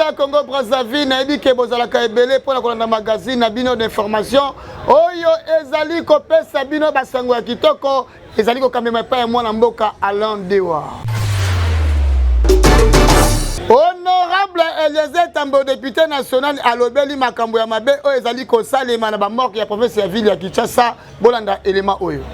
Angola, Congo Brazzaville, nayebi ke bozalaka ebele mpo na kolanda magazine na bino d'information oyo ezali kopesa bino basango ya kitoko, ezali kokambema epai ya mwana mboka Alain Dewa. Honorable Eliezer Tambo, député national, alobeli makambo ya mabe oyo ezali kosalema na bamorgue ya province ya ville ya Kinshasa. Bolanda elema oyo.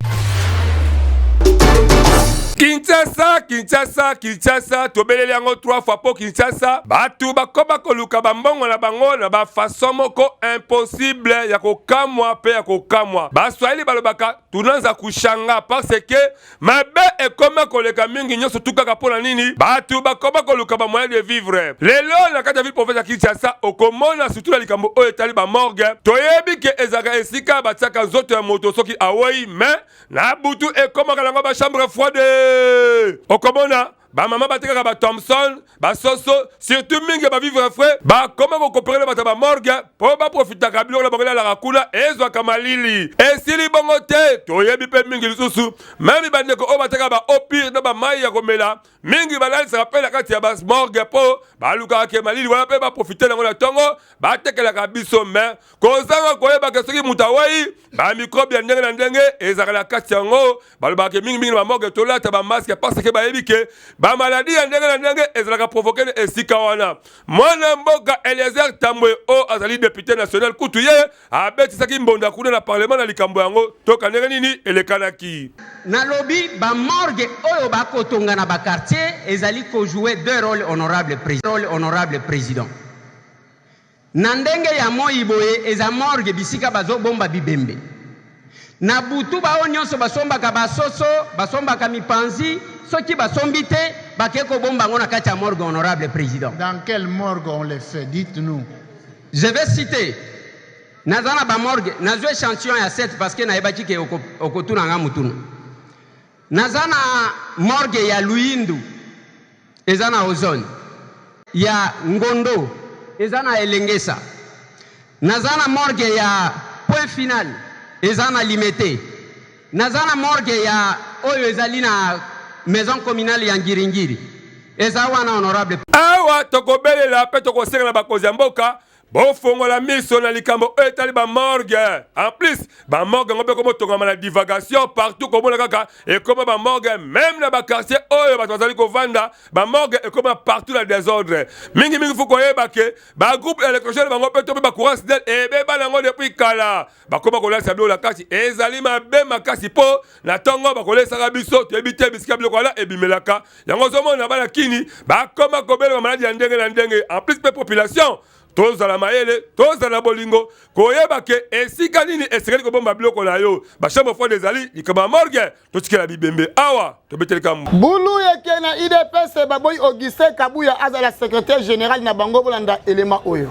Kinshasa, Kinshasa, Kinshasa, tobeleli yango 3 fois po Kinshasa, bato bakoma koluka bambongo na bango na bafaçon moko impossible ya kokamwa pe ya kokamwa. Baswahili balobaka tunaanza kushanga parce que mabe ekoma koleka mingi nyonso tu kaka mpo na nini bato bakoma koluka ba moyen de vivre. Lelo na kati ya ville province ya Kinshasa okomona surtout na likambo oyo etali ba morgue, toyebi ke ezalaka esika batiaka nzoto ya moto soki awei, mais na butu ekomaka nango ba chambre froide. Okomona ba mama batekaka ba Thomson, ba soso, surtout mingi ba vivre frais bakoma kokopere na bato ya ba morgue mpo baprofitaka biloko na bango elalaka kuna ezwaka malili. Esili bongo te, toyebi mpe mingi lisusu meme bandeko oyo batekaka ba eau pure na ba mai ya komela mingi balalisaka mpe na kati ya ba morgue mpo balukaka ke malili wana mpe baprofite nango na ntongo batekelaka biso. Me kozanga koyeba ke soki moto awei ba microbe ya ndenge na ndenge ezalaka na kati yango. Balobaka ke mingimingi na bamorgue tolata bamasque parce ke bayebi ke bamaladi ya ndenge na ndenge ezalaka provoke na esika wana. Mwana mboka Eliezer Tambwe oyo azali député national kutu ye abetisaki mbonda kuna na parlement na likambo yango, toka ndenge nini elekanaki. Nalobi ba morgue oyo bakotonga na ba quartier ezali ko jouer deux rôles honorable rôle honorable président. Na ndenge ya moi boye eza morgue bisika bazo bomba bibembe. Na butu ba oyo nionso basombaka ba soso, basombaka mipanzi, soki basombi te bake kobomba yango na kati ya morgue honorable president. Dans quelle morgue on les fait? Dites nous. Je vais citer naza na ba morgue nazwi echantillon ya 7 parce que nayebaki ke okotuna nga motuna. Naza na morgue ya Luyindu eza na Ozone, ya Ngondo eza na Elengesa, naza na morgue ya Point Final eza na Limete, naza na morgue ya oyo ezali na maison communale ya Ngiringiri eza wana honorable. Awa tokobelela pe tokosenga na bakonzi ya mboka bofongola miso na likambo oyo etali ba morgue. En plus ba morgue yango mpe komotongama na divagation partout, komona kaka ekoma ba morgue meme na ba quartier oyo bato bazali kovanda, ba morgue ekoma partout na desordre. Mingi mingi faut koyeba ke ba groupe électrogène bango mpe to mpe ba courant SNEL ebeba nango depuis kala, bakoma kolalisa biloko na kati, ezali mabe makasi mpo na ntongo bakolesaka biso toyebi te bisika biloko wana ebimelaka yango. Ozomona bana kini bakoma kobelema maladi ya ndenge na ndenge. En plus mpe population tozala mayele, tozala na bolingo koyeba ke esika nini esengeli kobomba biloko na yo. Bachambre froide ezali likambo ya morgue, totikela bibembe awa tobeteleka bulu eke na UDPS baboyi Augustin Kabuya azala secrétaire général na bango. Bolanda elema oyo.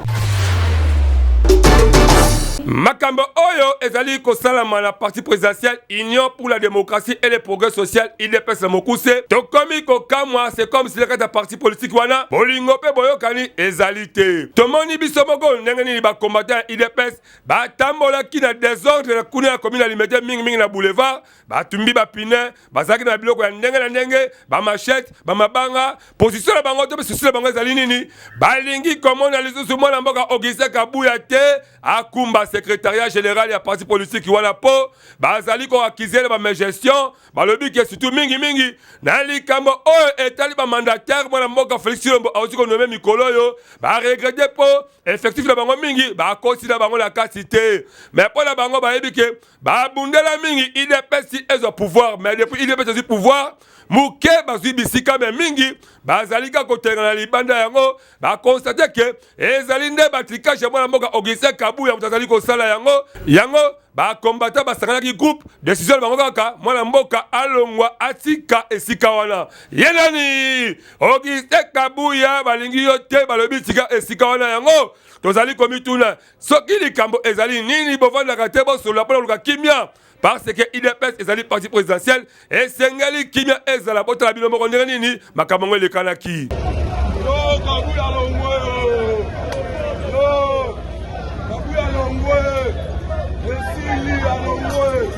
Makambo oyo ezali kosalama na parti présidentiel Union pour la démocratie et le progrès social UDPS na mokuse, tokomi kokamwa. C'est comme si na kati ya parti politique wana bolingo mpe boyokani ezali te. Tomoni biso moko ndenge nini bacombattant ya UDPS batambolaki na désordre na kuna ya commune ya Limete, mingimingi na boulevard, batumbi bapine, bazalaki na biloko ya ndenge na ndenge, bamachete, bamabanga. Position na bango to mpe susi na bango ezali nini? Balingi komona lisusu mwana mboka Augustin Kabuya te akumba secrétariat général ya parti politique wana, mpo bazali koakize na bamegestion. Balobi ke surtout mingi mingi na likambo oyo etali bamandataire, mwana mboka Félix Tshilombo auti konome mikolo oyo, baregrete mpo effectif na bango mingi bakosi na bango na kati te. Mais mpo na bango bayebi ke babundela mingi UDPS ezwa pouvoir, mais depuis UDPS ezwi pouvoir moke bazwi bisika, me mingi bazali kaka kotenga na libanda. Yango bakonstate ke ezali nde batricage ya mwana mboka Augustin Kabuya moto azali kosala yango. Yango bakombata basanganaki groupe, décision na bango kaka mwana mboka alongwa atika esika wana. Ye nani? Augustin Kabuya, balingi yo te, balobi tika esika wana. Yango tozali komituna soki likambo ezali nini, bovandaka te bosolola mpona koluka kimia, parce que UDPS ezali parti présidentiel, esengeli kimia ezala. Botala bino moko ndenge nini makambo yango elekanaki. Kabuya longwe, Kabuya longwe, esili alongwe.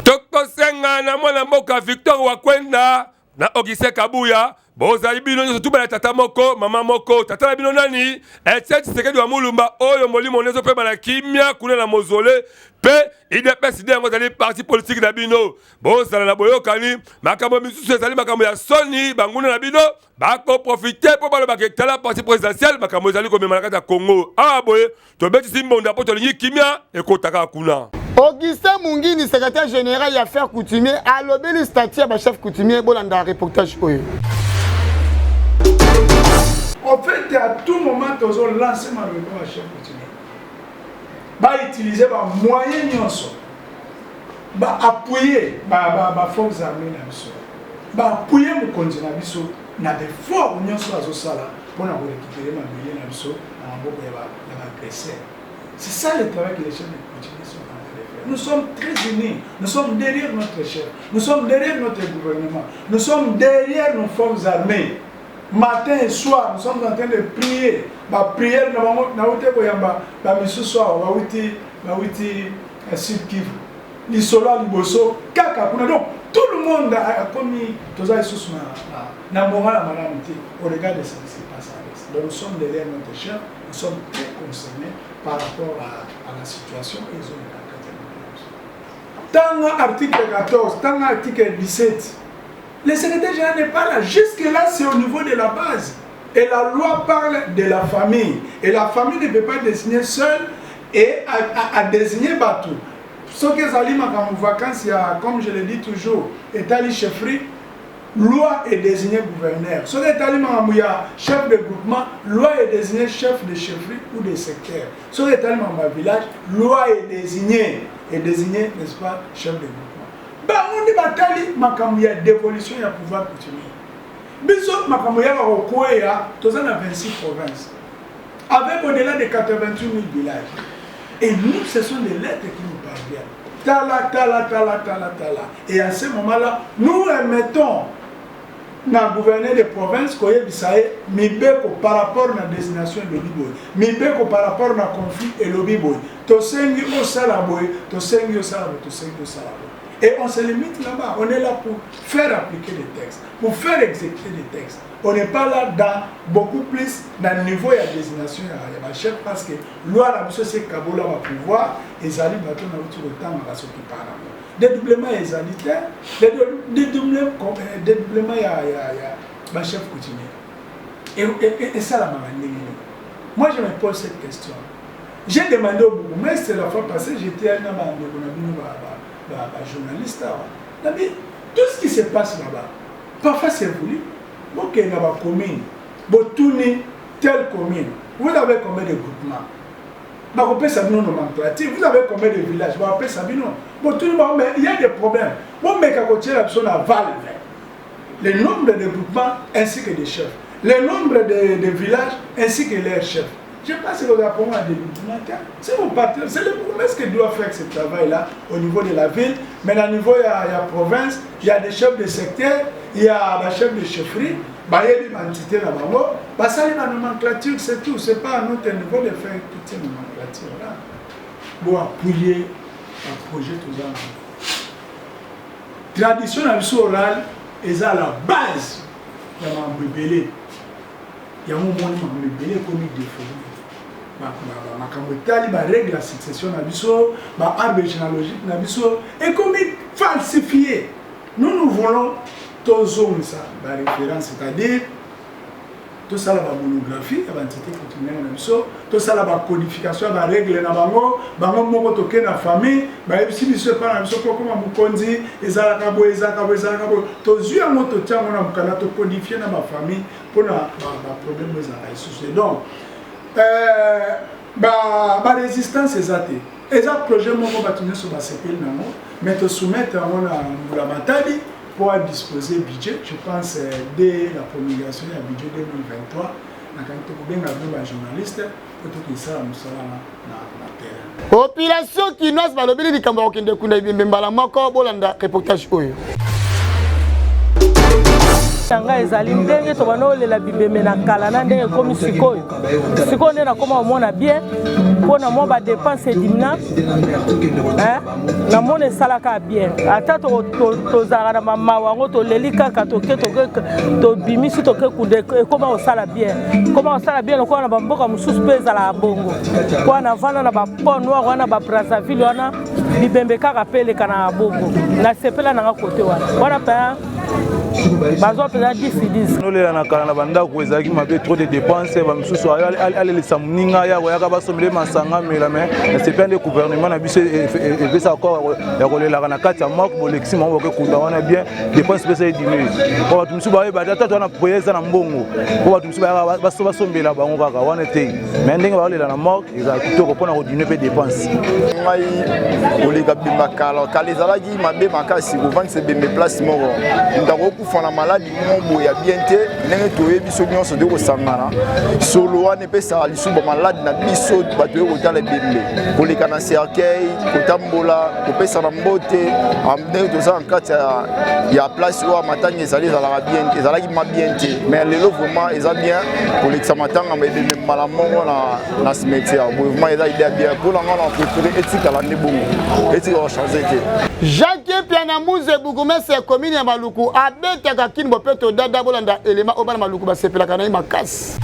Tokosenga na mwana mboka Victor Wakwenda na Augustin Kabuya, bozali bino nyonso tuba ya tata moko mama moko. Tata na bino nani? Etienne Tshisekedi wa Mulumba, oyo molimo na ezopema na kimia kuna na mozole. Mpe UDPS nde yango ezali parti politique na bino. Bozala na boyokani. Makambo misusu ezali makambo ya soni, banguna na bino bakoprofite mpo balobaka etala parti présidentiel, makambo ezali komema na kati ya Congo. Awa boye tobetisi mbonda mpo tolingi kimia ekotaka kuna. Augustin Mungini, secrétaire général ya affaires coutumier, alobeli statut ya ba chef coutumier. Bolanda reportage oyo. En fait, à tout moment, tozo lancer ma ba chef coutumier. Ba utiliser ba moyens nyonso. Ba appuyer ba ba ba forces armées na biso. Ba appuyer mokonzi na biso na ba effort nyonso azosala mpona ko récupérer mabele na biso na maboko ya ba ya ba agresseurs. C'est ça le travail que les chefs de coutumiers sont en train de faire. Nous sommes très unis. Nous sommes derrière notre chef. Nous sommes derrière notre gouvernement. Nous sommes derrière nos forces armées. Matin et soir, nous sommes en train de prier. Ba prière na bango na ute koyamba ba misusu awa bawuti bawuti Sud Kivu. Lisolo ya liboso kaka kuna. Donc tout le monde akomi toza lisusu na na moral ya malamu te au regard de ce qui se passe à l'Est. Donc nous sommes derrière notre chef, nous sommes très concernés par rapport à la situation et ezoleka na kati ya mboka na biso. Tanga article 14, tanga article 17. Le secrétaire général n'est pas là. Jusque-là, c'est au niveau de la base. Et la loi parle de la famille. Et la famille ne peut pas désigner seule et à désigner bato. Soki ezali makambo vacances ya, comme je le dis toujours, etali chefferie, loi est désigné gouverneur. Soki etali makambo ya chef de groupement, loi est désigné chef de chefferie ou de secteur. Soki etali makambo ya village, loi est désigné, n'est-ce pas, chef de groupement. Bango nde batali makambo ya dévolution ya pouvoir coutumier. Biso makambo yaka kokweya, toza na 26 provinces avec au-delà de 88 000 villages. Et nous, ce sont des lettres qui nous parviennent. Tala, tala, tala, tala, tala. Et à ce moment-là, nous remettons na gouverneur de province koyebisa ye mibeko par rapport na désignation elobi boye, mibeko par rapport na conflit elobi boye, tosengi osala boye, tosengi osala boye, tosengi osala boye. Et on se limite là-bas. On est là pour faire appliquer les textes, pour faire exécuter les textes. On n'est pas là dans beaucoup plus dans le niveau ya désignation ya ba chef, parce que loi na biso se kabola ba pouvoir, ezali bato na uti kotanga basokipa nango. Dédoublement ezali te, dédoublement ya ba chef coutumier esalamaka ndenge nini? Moi, je me pose cette question. J'ai demandé au bourgmestre la fois passée, j'étais na bandeko na bino ba journaliste awa, nabi tout ce qui se passe là-bas, parfois c'est voulu. Bokende na ba commune, botuni telle commune, vous avez combien de groupements, bakopesa bino nomenclature, vous avez combien de villages, bakopesa bino, botuni bango. Mais il y a des problèmes, bomeka kotiela biso na valve le nombre de groupements ainsi que de chefs, le nombre de villages ainsi que leurs chefs. Je pense que vous avez un dédoublement. Si vous partez, c'est le bourgmestre qui doit faire ce travail-là au niveau de la ville, mais au niveau il y a province, il y a des chefs de secteur, il y a des chefs de chefferie, bah, il y a des entités là-bas. Bah, ça, il y a la nomenclature, c'est tout. C'est pas à notre niveau de faire toutes ces nomenclatures-là. Bon, appuyer un projet tout ça. Tradition na biso orale eza la base ya makambo ebele. Yango omoni makambo ebele ekomi déformé. Makambo etali ba règle ya succession na biso, ba arbre généalogique na biso ekomi falsifié. Nous, nous voulons tozongisa ba référence, c'est-à-dire Tosala ba monographie ya ba entité coutumière na biso, tosala ba codification ya ba règles na bango, bango moko toke na famille, bayebisi biso epai na biso mpo okoma mokonzi ezalaka boye, ezalaka boye, ezalaka boye. Tozwi yango totia yango na mokanda, to codifier na ba famille mpo na ba problème oyo ezalaka lisusu te. Donc euh, ba, ba résistance eza te, eza projet moko bato nyonso basepeli na yango, mais to soumettre yango na mbula matadi mpo a disposer budget. Je pense euh, dès la promulgation ya budget 2023 nakangi tokobenga bino ba journaliste mpo tokisala mosala na, na terrain. Population kinoise balobeli likambo ya kokende kunda ebembe mbala moko. Bolanda reportage oyo. Na ngai ezali ndenge tobanda olela bibembe na kala na ndenge ekomi sikoyo. Sikoyo nde nakoma komona bien mpo na mwa badepense edimina, namona esalaka bien. Ata tozalaka na mamawa yango, toleli kaka, toke toke tobimisi, toke kunda, ekoma kosala bien, ekoma kosala bien lokola na bamboka mosusu mpe ezalaka bongo. Mpo navanda na bapont noir wana, babrazzaville wana, bibembe kaka mpe eleka na bongo. Nasepela nanga kote wana wana mpe bazwa mpenza 10 10. Nolela na kala na bandako ezalaki mabe, trop de dépense, bamisusu alelisa moninga ya koyaka basomele masanga mela. Me nasepela nde gouvernement na biso epesa accord ya kolelaka na kati ya morgue, bolekisi bango bakekunda wana bien, dépense epesa edimue po bato mosusu bayeba ata to wana projet eza na mbongo, po bato mosusu bayaka basombela bango kaka wana te. Me ndenge baolela na morgue ezala kitoko mpona kodiminue mpe dépense. Ngai koleka bemba kala kala ezalaki mabe makasi, kovandisa ebembe place moko, moto akokufa na maladi moko boye ya bien te. Ndenge toyebi biso nyonso toyei kosangana, solo wana epesaka lisusu bamaladi na biso. Bato oye kotala ebembe, koleka na cercueil, kotambola, kopesana mbote, ndenge toza na kati ya place oyo matanga ezali, ezalaka bien, ezalaki ma bien te. Mais lelo vraiment eza bien kolekisa matanga ebembe mbala moko na cimetière boye. Vraiment eza idée ya bien mpo na nga, na préféré etikala nde bongo, etikala change te. Jacques Piana Muze, bourgmestre ya commune ya Maluku, abetaka Kin Bopeto dada. Bolanda elema oyo bana Maluku basepelaka na ye makasi.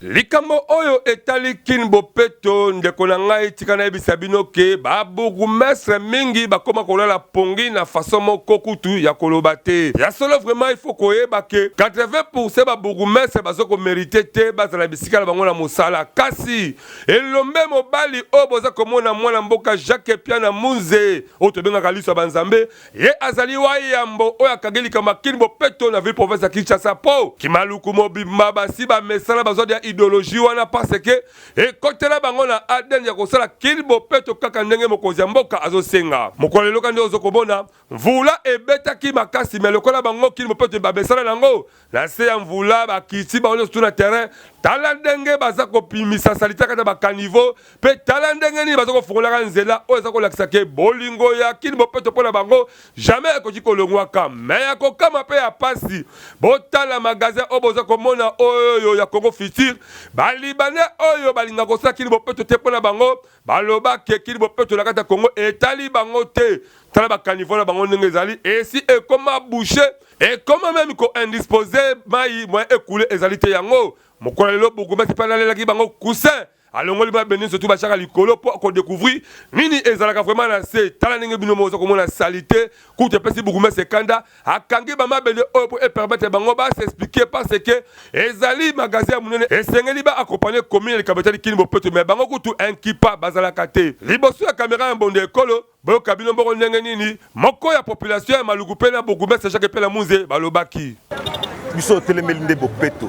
Likambo oyo etali Kin Bopeto, ndeko na ngai, tika nayebisa bino ke babourgmestre mingi bakoma kolala pongi na façon moko kutu ya koloba te. Ya solo vraiment, il faut koyeba ke 80% babourgmestre baza komérite te bazala bisika na bango na mosala. Kasi elombe mobali oyo boza komona, mwana mboka Jacques Piana Munze, oyo tobengaka liso ya banzambe, ye azali wa yambo oyo akangi likambo ya Kin Bopeto na ville province ya Kinshasa, po Kimaluku mobimba basi bamesana, bazwa dia idéologie wana parce que ekotela bango na ADN ya kosala Kin Bopeto kaka ndenge mokonzi ya mboka azosenga. Mokolo lelo nde ozo komona mvula ebetaki makasi, me lokola bango Kin Bopeto bamesana nango, na se ya mvula bakiti bango nyonso na terrain. Tala ndenge baza kopimisa salite kati ya bacaniveau, mpe tala ndenge nini baza kofungolaka nzela oyo eza kolakisa ke bolingo ya Kin Bopeto mpo na bango jamais ekoki kolongwaka. Me ya kokama mpe ya pasi, botala magasin oyo boza komona oyo ya Congo Futur. Balibanais oyo balinga kosala Kin Bopeto te, mpo na bango baloba ke Kin Bopeto na kati ya Congo etali bango te. Tala bacaniveau na bango ndenge ezali, esi ekoma bouche, ekoma meme koindispose mai, moyen ekule ezali te. Yango mokolo lelo bourgmestre mpe alalelaki bango coussin, alongoli mabende nyonso tu batiaka likolo mpo akodécouvrir nini ezalaka vraiment na se. Tala ndenge bino moza komona saleté, kutu epesi bourgmestre ekanda, akangi bamabende oyo mpo epermettre bango bas'expliquer, parce que ezali magasin ya monene, esengeli baaccompagne commune likambo etali Kin Bopeto. Me bango kutu inkipa bazalaka te liboso ya kamera ya mbondo ekolo. Boyoka bino moko ndenge nini moko ya population ya Maluku mpe na bourgmestre Jacques Epela Munze balobaki. Biso totelemeli nde bopeto,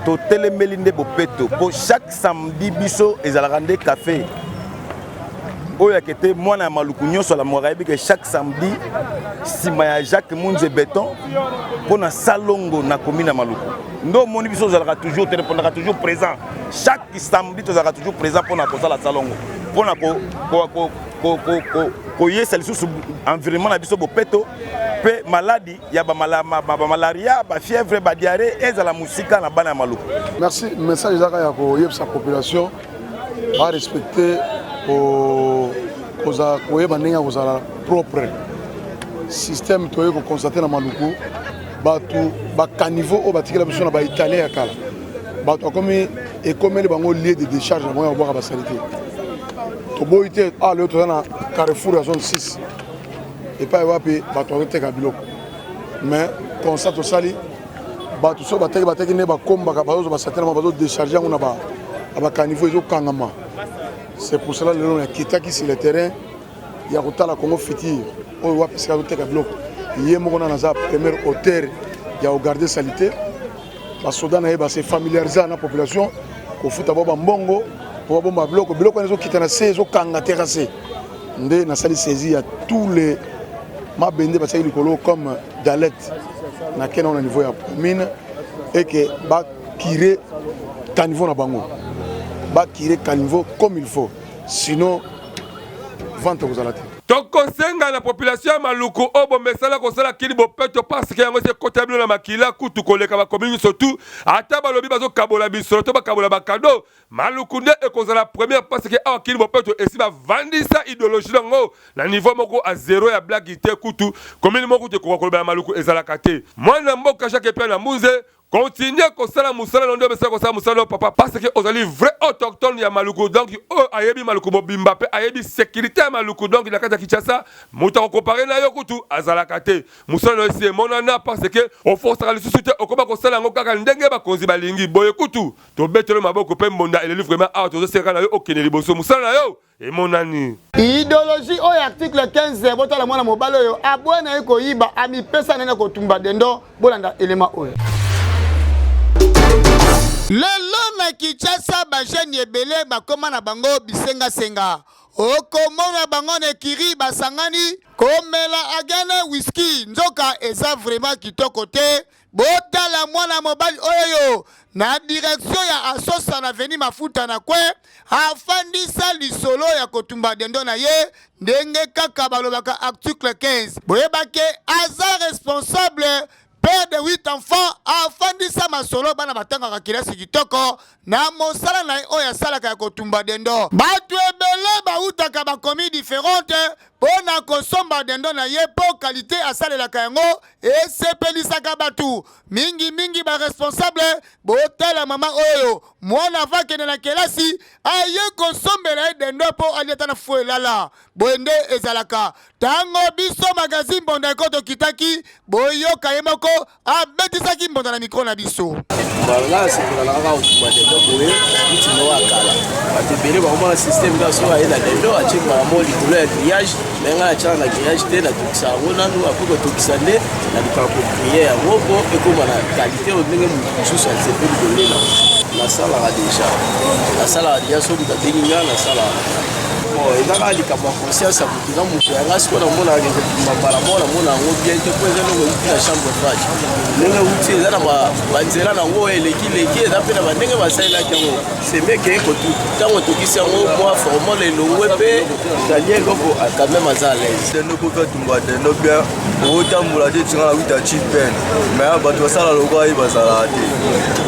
totelemeli nde bopeto mpo chaque samedi biso ezalaka nde café oyo yake te. Mwana ya Maluku nyonso alamwaka, ayebi ke chaque samedi nsima ya Jacques Munze Beton mpo na salongo na commune ya Maluku nde omoni biso ozalaka toujours, torépondaka toujours présent. Chaque samedi tozalaka toujours présent mpona kosala salongo, mpona koyesa lisusu environnement na biso bopeto, mpe maladi ya bamalaria, bafièvre, badiarrhée ezala mosika na bana ya Maluku. Merci. Message ezaka ya koyebisa population barespecte, kozala koyeba ndenge ya kozala propre. Système toyei koconstater na Maluku, bato bacaniveau oyo batikela biso na baitalien ya kala, bato akomi ekomeli bango lieu de décharge na bango ya kobwaka basaleté. Toboyi te, awa lelo toza na carrefour ya zone 6 epai wapi bato bazoteka biloko, mais constat tosali. Bato soki bateki bateki nde bakombaka bazozwa basate na bango bazodecharge yango na bacaniveau ezokangama. C'est pour cela lelo nakitaki sur le terrain ya kotala Congo Futur oyo wapi esika azoteka biloko. Ye moko nana aza premier auteur ya kogarde salite. Basoda na ye base familiarise na population kofuta bao bambongo mpo babomba biloko. Biloko wana ezokita na se ezokanga terrasse. Nde nasali saisie ya tous les mabende batiaki likolo comme galette na kena na niveau ya commune et que bakire caniveau na bango, bakire caniveau comme il faut, sinon vente ekozala te. Tokosenga na population ya Maluku oyo bomesana kosala kini bopeto parce que yango esi ekota bino na makila kutu koleka ba commune nyonso tout. Ata balobi bazokabola misolo to bakabola ba cadeau, Maluku nde ekozala première parce que awa kini bopeto esi bavandisa ideologie nango na niveau moko a zero ya blague te. Kutu commune moko kutu ekoka koloba ya Maluku ezalaka te. Mwana mboka Jacques Epiana Mbunze, continue kosala mosala na nde omesana kosala mosala na papa parce que ozali vrai autochtone ya Maluku, donc oyo ayebi Maluku mobimba mpe ayebi sécurité ya Maluku. Donc na kati ya Kinshasa moto akokompare na yo kutu azalaka te. Mosala na yo esi emonana parce que oforsaka lisusu te, okoma kosala yango kaka ndenge bakonzi balingi. Boye kutu tobetelo maboko mpe mbonda eleli vraiment. Awa tozoseka na yo, okende liboso, mosala na yo emonani. Idéologie oyo article 15. Botala mwana mobali oyo aboya na ye koyiba, amipesa nene kotumba dendo. Bolanda elema oyo. Lelo na Kinshasa bajeunes ebele bakoma na bango bisengasenga. Okomona bango na ekiri basangani komela agene whisky, nzoka eza vraiment kitoko te. Botala mwana mobali oyo na direction ya Asosa na veni mafuta na kwe afandisa lisolo ya kotumba dendo na ye ndenge kaka balobaka article 15. Boyebake aza responsable, père de 8 enfants, afandisa masolo bana batangaka kelasi kitoko na mosala na ye oyo asalaka ya kotumba dendo. Bato ebele bautaka bakomi différente mpo na kosomba dendo na ye mpo kalite asalelaka yango esepelisaka bato mingi mingi ba responsable. Botala mama oyo, mwana ava akende na kelasi aye kosombela ye dendo mpo aliata na fu elala. Boye nde ezalaka. Ntango biso magazine Mbonda eko tokitaki, boyoka ye moko abetisaki mbonda na mikro na biso. Nga nasepelaka kaka kotumba dendo boye nti moko ya kala. Bato ebele bakomona systeme kaka soki aye na dendo atie mbala moko likolo ya grillage, me ngai natiaka na grillage te, natokisa yango nanu. Apres kotokisa nde nalukaka kogrille yango mpo ekóma na qualité oyo ndenge moto mosusu asepeli kolela. Nasalaka deja, nasalaka deja, soki moto abengi ngai nasalaka. Bon, eza kaka likambo ya conscience ya moto na moto. Yanga sikoyo namonaka ke kotumba mbala moko namona yango bien te, mpo eza eloko euti na chambre froide. Ndenge euti eza na banzela na yango eleki leki, eza mpe na bandenge basalelaki yango semeke. Ntango otokisi yango mwa formol elongwe mpe talie eloko quand même aza à l'aise. Dendo mpo atumba dendo bien, otambola te tinga na wita chipen, mais bato basala lokola ye bazalaka te.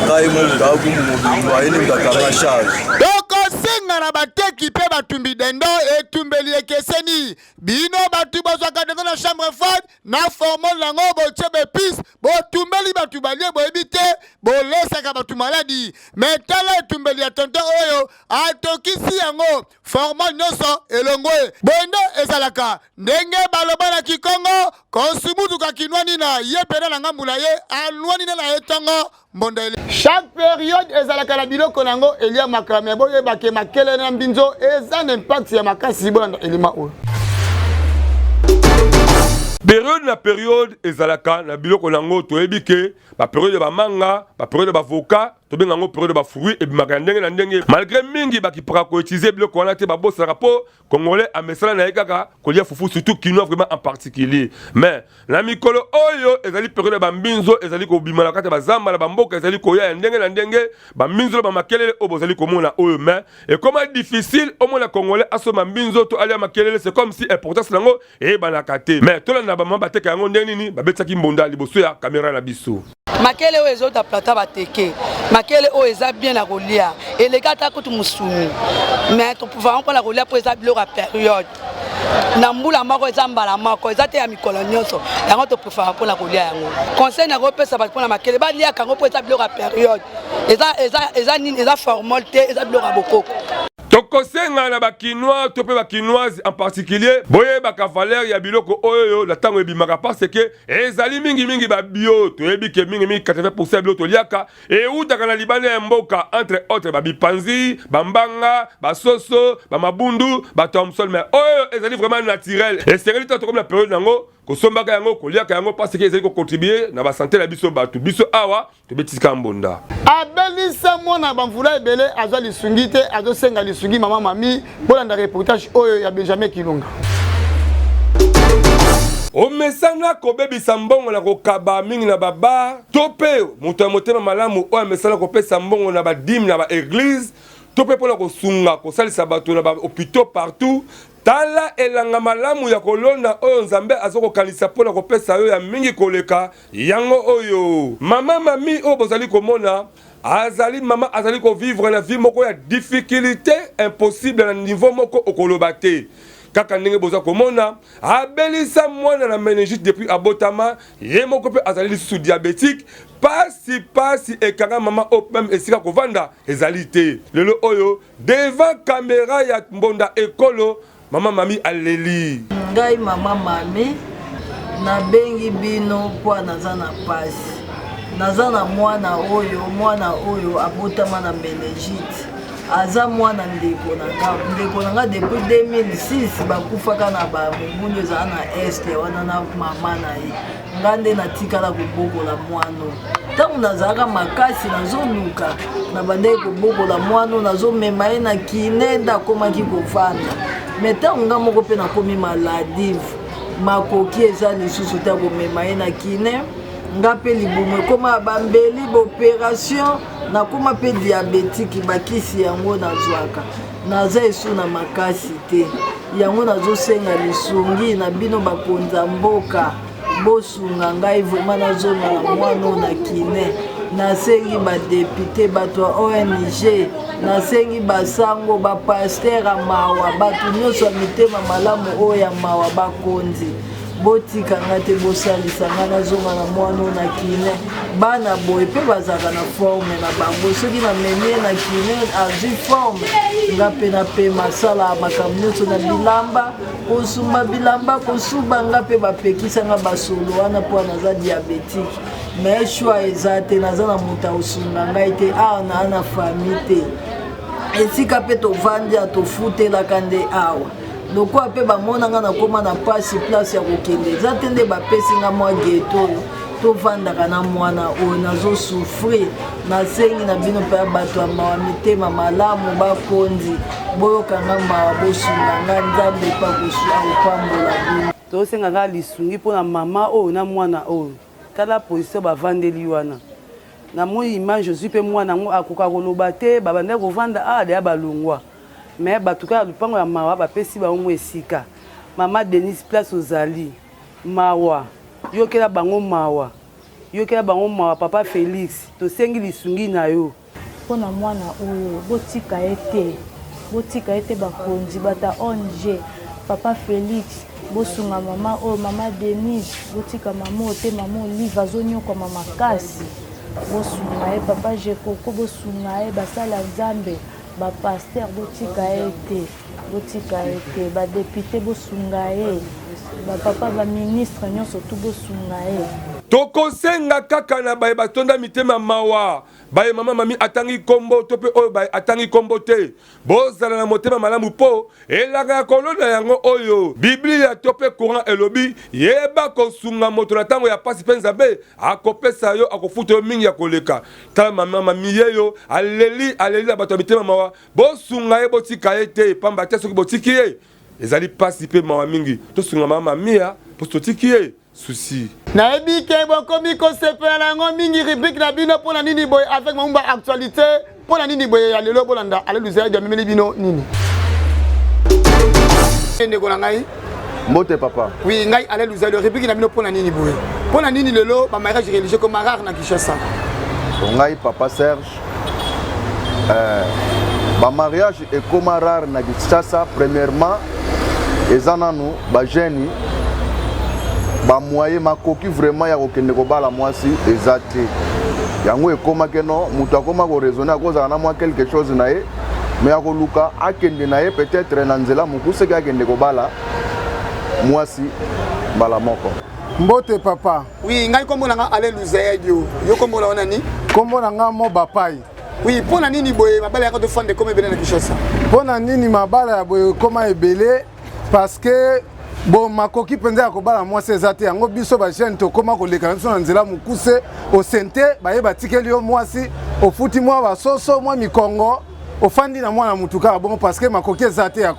Ngai moto akumbu mobimba ye nde moto akanga charge. Tokosenga na bateki mpe batumbi dendo etumbeli ekeseni. Bino bato bozwaka dendo na chambre froide na formol nango, botie baepice, botumbeli bato balie, boyebi te bolesaka bato maladi. Me tala etumbeli ya tonton oyo, atokisi yango formol nyonso elongwe. Boye nde ezalaka ndenge baloba na Kikongo, kosumutuka kinwani na ye pena na ngambu na ye anwani na ye ntongo mbonda ele. Chaque période ezalaka na biloko na yango eliamaka, me boyeba ke makele na mbinzo eza na impact ya makasi. Bolanda elima oyo. Periode na periode ezalaka na biloko na yango. Toyebi ke baperiode ya bamanga, baperiode ya bavoka, tobenga yango periode ya bafruit, ebimaka ya ndenge na ndenge. Malgré mingi bakipaka koutilize biloko wana te, babosanaka mpo congolais amesana na ye kaka kolia fufu, surtout kinois vraiment en particulier. Mais na mikolo oyo ezali periode ya bambinzo ezali kobima na kati ya bazamba na bamboka, ezali koya ya ndenge na ndenge, bambinzo na bamakelele oyo bozali komona oyo. Mais ekoma difficile omona congolais asomba mbinzo to alia makelele, c'est comme si importance nango eyebanaka te. Mais tolanda bamama bateka yango ndenge nini babetisaki mbonda liboso ya kamera na biso. Makele oyo ezota plata bateke, makele oyo eza bien na kolia, eleki ata kutu mosuni, mais topuvaka mpona kolia mpo eza biloko ya periode na mbula moko, eza mbala moko, eza te ya mikolo nyonso. Yango toprefera mpona kolia yango. Conseil nakopesa bato mpona makele, baliaka yango mpo eza biloko ya periode, eza, eza, eza nini, eza formol te, eza biloko ya bokoko. Tokosenga na ba Kinois to pe ba Kinoises en particulier boyebaka valeur ya biloko oyo na ntango ebimaka parce que ezali mingi mingi ba bio. Toyebi ke mingi mingi 80% ya biloko toliaka ewutaka na libanda ya mboka, entre autres ba bipanzi, ba mbanga, ba soso, ba mabundu, ba thomson, mais oyo ezali vraiment naturel. Esengeli ntango tokomi na periode yango kosombaka yango, koliaka yango parce que ezali ko contribuer na ba sante na biso bato. Biso awa tobetisika mbonda. Abelisa mwana bamvula ebele azwa lisungi te, azosenga lisungi mama mami. Bolanda reportage oyo ya Benjamin Kilunga. Omesana kobebisa mbongo na kokaba mingi na babar to mpe moto ya motema malamu oyo amesana kopesa mbongo na badime na baeglize to mpe mpo na kosunga kosalisa bato na bahopitaux partout. Tala elanga malamu ya kolona oyo Nzambe aza kokanisa mpo na kopesa yo ya mingi koleka yango oyo. Mama Mami oyo bozali komona azali mama azali ko vivre na vie moko ya difficulté impossible na niveau moko okoloba te. Kaka ndenge boza komona abelisa mwana na meningite depuis abotama, ye moko mpe azali lisusu diabetique. Pasi pasi ekanga mama oyo meme esika kovanda ezali te. Lelo oyo devant camera ya mbonda ekolo mama Mami aleli. Ngai mama Mami nabengi bino mpo naza na pasi, naza na mwana oyo, mwana oyo abotama na meningite, aza mwana ndeko na nga, ndeko na nga depuis 2006 bakufaka na ba mobulu ezala na este wana na mama na ye. Nga nde natikala kobokola mwana oyo. Ntango nazalaka makasi nazoluka, nabandaki kobokola mwana oyo, nazomema ye na kine nde akomaki kovanda. Me ntango nga moko mpe nakomi maladive, makoki eza lisusu te ya komema ye na kine. Nga mpe libumu ekoma ya bambeli, baoperation, nakoma mpe diabetiki, bakisi yango nazwaka. Naza esu na makasi te, yango nazosenga lisungi na bino bakonzi ya mboka, bosunga ngai vraiment nazonga na mwana oyo na kine. Nasengi badepute, bato ya ONG, nasengi basango, bapaster ya mawa, bato nyonso ya mitema malamu oyo ya mawa, bakonzi botika nga te, bosalisa nga nazonga na mwana oyo na kine. Bana boye mpe bazalaka na forme na bango, soki namemi ye na kine azwi forme, nga mpe napema, asala makambo nyonso na bilamba, kosumba bilamba, kosuba, nga mpe bapekisa nga basolo wana mpo naza diabetike. Mais choix eza te, naza na moto akosunga ngai te awa, naa na famille te, esika mpe tovandi ya tofutelaka nde awa. Lokola mpe bamona nga nakoma na pasi, place ya kokende eza te, nde bapesi nga mwa geto oyo tovandaka na mwana oyo, nazosouffrir. Nasengi na bino mpe bato ya mawa, mitema malamu, bakonzi, boyoka nga mawa, bosunga nga, Nzambe mpe akopambola bino. Tosenga kaka lisungi mpo na mama oyo na mwana oyo. Tala position bavandeli wana. Na moi image ozwi mpe mwana yango akoka koloba te, babandaki kovanda awa deya balongwa. Mais bato kaka lupango ya mawa bapesi bango mwa esika. Mama Denise place ozali mawa, yokela bango mawa, yokela bango mawa papa Felix, tosengi lisungi na yo. Mpo na mwana oyo botika ye te, botika ye te bakonzi, bato ya ong, papa Felix bosunga mama oyo, mama Denise botika mama oyo te, mama Olive azonyokwama makasi, bosunga ye, papa Jekoko bosunga ye, basali ya Nzambe, ba pasteur botika ye te, botika ye te, ba depute bosunga ye, ba papa ba ministre nyonso tu bosunga ye. Tokosenga kaka na baye batonda mitema mawa, baye mama Mami atangi kombo to pe oyo baye atangi kombo te, bozala na motema malamu po elaka ya kolona yango oyo Biblia to pe Coran elobi, yeba kosunga moto na tango ya pasi pe Nzambe akopesa yo, akofuta yo mingi ya koleka. Tala mama Mami yeyo aleli, aleli na bato ya mitema mawa, bosunga ye, botika ye te, pamba te soki botiki ye ezali pasi pe mawa mingi. Tosunga mama Mami po totiki ye souci. Nayebi ke bokomi kosepela na yango mingi rubrique na bino mpo na nini boye avec Mamumba actualité mpo na nini boye ya lelo bolanda Ale Luzayadi amemeli bino nini. Ndeko na ngai Mbote papa. Oui, ngai Alain Luzali, rubrique na bino mpo na nini boye? Mpo na nini lelo ba mariage religieux comme rare na Kinshasa? Ngai papa Serge, ba mariage ekoma rare na Kinshasa premièrement eza nanu ba jeunes ba moyen makoki vraiment ya kokende kobala mwasi eza te. Yango ekoma ke non, moto akoma ko raisonner akozala na mwa quelque chose na ye. Mais akoluka akende na ye peut-être na nzela mokuse ke akende kobala mwasi mbala moko. Mbote papa. Oui, ngai kombo na nga Alain Luzayadio. Yo kombo na nani? Kombo na nga Mo Bapai. Oui, mpo na nini boye mabala yaka tofanda ekoma ebele na Kinshasa? Mpo na nini mabala ya boye ekoma ebele? Parce que bon makoki mpenza ya kobala mwasi eza te yango biso bajeune tokóma koleka na biso na nzela mokuse osente baye batikeli yo mwasi ofuti mwa basoso mwa mikongo ofandi na mwana motu kaka bongo parce que makoki eza te ya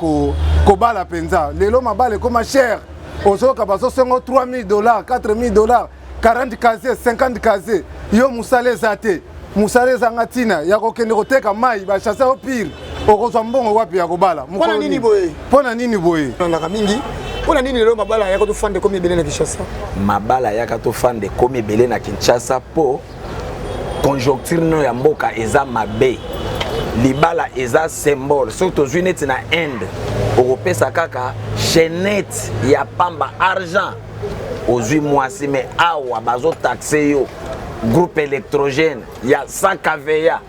kobala mpenza lelo mabala ekóma cher ozoyoka bazosenga 3000 dollars 4000 dollars 40 casier 50 casier yo mosala eza te mosala ezanga ntina ya kokende koteka mai bachasse yo pire okozwa mbongo wapi ya kobala mpo na nini boye mpo na nini boye nalaka mingi mpo na nini lelo mabala yaka tofanda ekomi ebele na kinshasa mabala yaka tofanda ekomi ebele na kinshasa mpo conjoncture no ya mboka eza mabe libala eza symbole soki tozwi neti na inde okopesa kaka chainette ya pamba argent ozwi mwasi me awa bazotaxe yo groupe électrogène ya 100 kva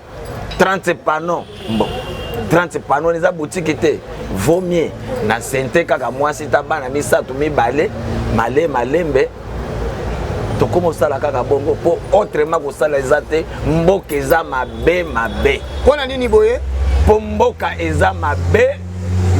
30 panneau bon 30 panneau eza boutique te vaut mieux na sente kaka mwasi ta bana misato mibale male malembe tokoma osala kaka bongo mpo autrement kosala eza te mboka eza mabe mabe mpo na nini boye mpo mboka eza mabe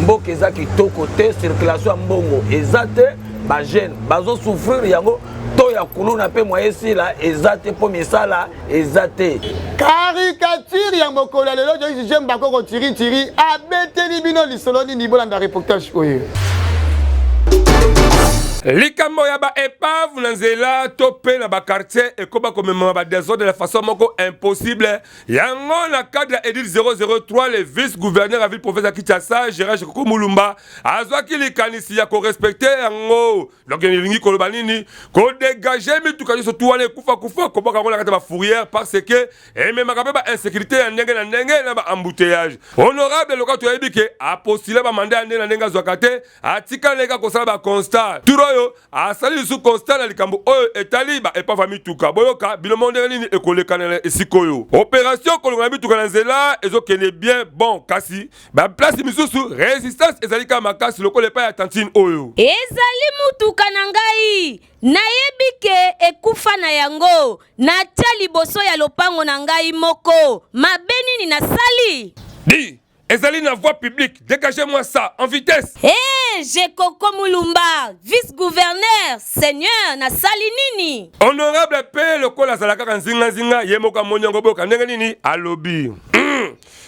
mboka eza kitoko te circulation ya mbongo eza te bajeune bazosouffrir yango to ya kuluna mpe mwaye esila eza te mpo misala eza te caricature ya mokolo ya lelo joyce jemba koko tiri tiri abeteli bino lisolo nini bolanda reportage oyo likambo ya baepave na nzela to mpe na bakartier ekoba komemama badesordre na façon moko impossible yango na cadre ya edit 003 le vice gouverneur ya ville province ya kinshasa gérard jekoko mulumba azwaki likanisi ya korespecte yango donc elingi koloba nini kodegage mituka nyonso tu wana ekufa kufa kobwaka yango na kati ya bafourrière parce que ememaka mpe bainsécurité ya ndenge na ndenge na baembouteillage. Honorable loka toyebi ke apostule bamanda ya ndenge na ndenge azwaka te, atikali leka kosala baconstat. Tour oyo asali lisusu constat na likambo oyo etali baepave ya mituka. Boyoka bino moko ndenge nini ekolekana na esika oyo. Operation kolongola mituka na nzela ezokende bien bon, kasi baplace misusu resistance ezali kaka makasi lokola epai ya tantine oyo. Ezali motuka na ngai, nayebi ke ekufa na yango, natia liboso ya lopango na ngai moko, mabe nini nasali? Di, ezali na voie publique, dégagez-moi ça en vitesse. Hey, Jekoko Mulumba, vice-gouverneur, seigneur, nasali nini? Honorable pe lokola azala kaka nzinga-nzinga, ye moko amoni yango, boyoka ndenge nini alobi.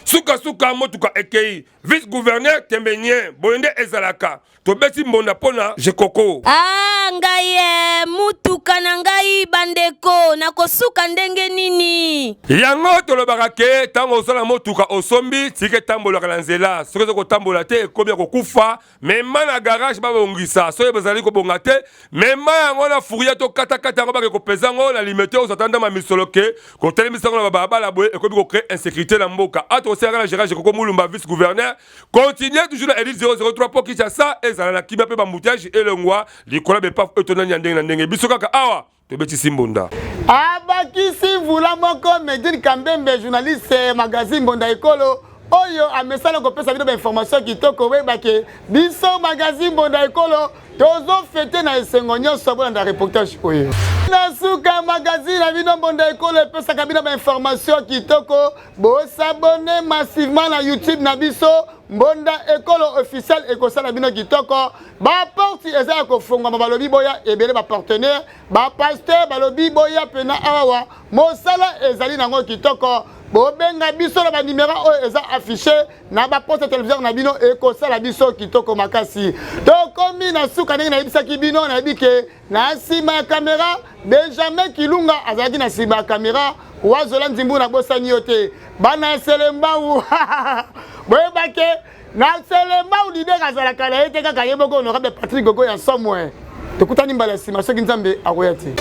Sukasuka motuka ekei, vice-gouverneur tembe nye, boye nde ezalaka. Tobeti mbonda mpo na Jekoko. Ah, ngai e, mutuka na ngai bandeko, nakosuka ndenge nini? Yango tolobaka ke ntango osala motuka osombi, tika etambolaka na nzela. Soki eza kotambola te, ekomi ya kokufa, mema na garage babongisa. Soki bazali kobonga te, mema yango na fourrière to katakata yango bake kopeza yango na limete oyo ata ndama misolo ke kotelemisa yango na babalabala boye ekomi kocree insécurité na mboka. A tokosenga na Gérard Jekoko Mulumba vice gouverneur continue toujours na edit 003 mpo Kinshasa ezala na kimia mpe bambouteillage elongwa likolo ya bepafe oyo tondani ya ndenge na ndenge. Biso kaka awa tobetisi mbonda. Abakisi mvula moko Medine Kambembe journaliste magazine Mbonda Ekolo oyo amesana kopesa bino bainformation kitoko. Boyebake biso magazine Mbonda Ekolo tozofete na esengo nyonso. Bolanda reportage oyo na suka. Magazine na bino Mbonda Ekolo epesaka bino bainformation kitoko. Bosabone massivement na YouTube na biso Mbonda Ekolo officiel, ekosala bino kitoko. Baporte eza ya kofongwama, balobi boya ebele, bapartenaire, bapasteur balobi boya pena awawa, mosala ezali nango kitoko. Bobenga biso na banimero oyo eza affiché na baposte ya televizeur na bino, ekosala biso kitoko makasi. Tokomi na suka ndenge nayebisaki bino. Nayebi ke na nsima ya kamera Benjamin Kilunga azalaki na nsima ya kamera, Wazola Nzimbu nabosani yo te. Bana ya Selembau boyebake na Selembau lider azalaka na ye te, kaka ye moko honorable Patrick Gogo ya Somwe. Tokutani mbala ya nsima soki Nzambe akoya te.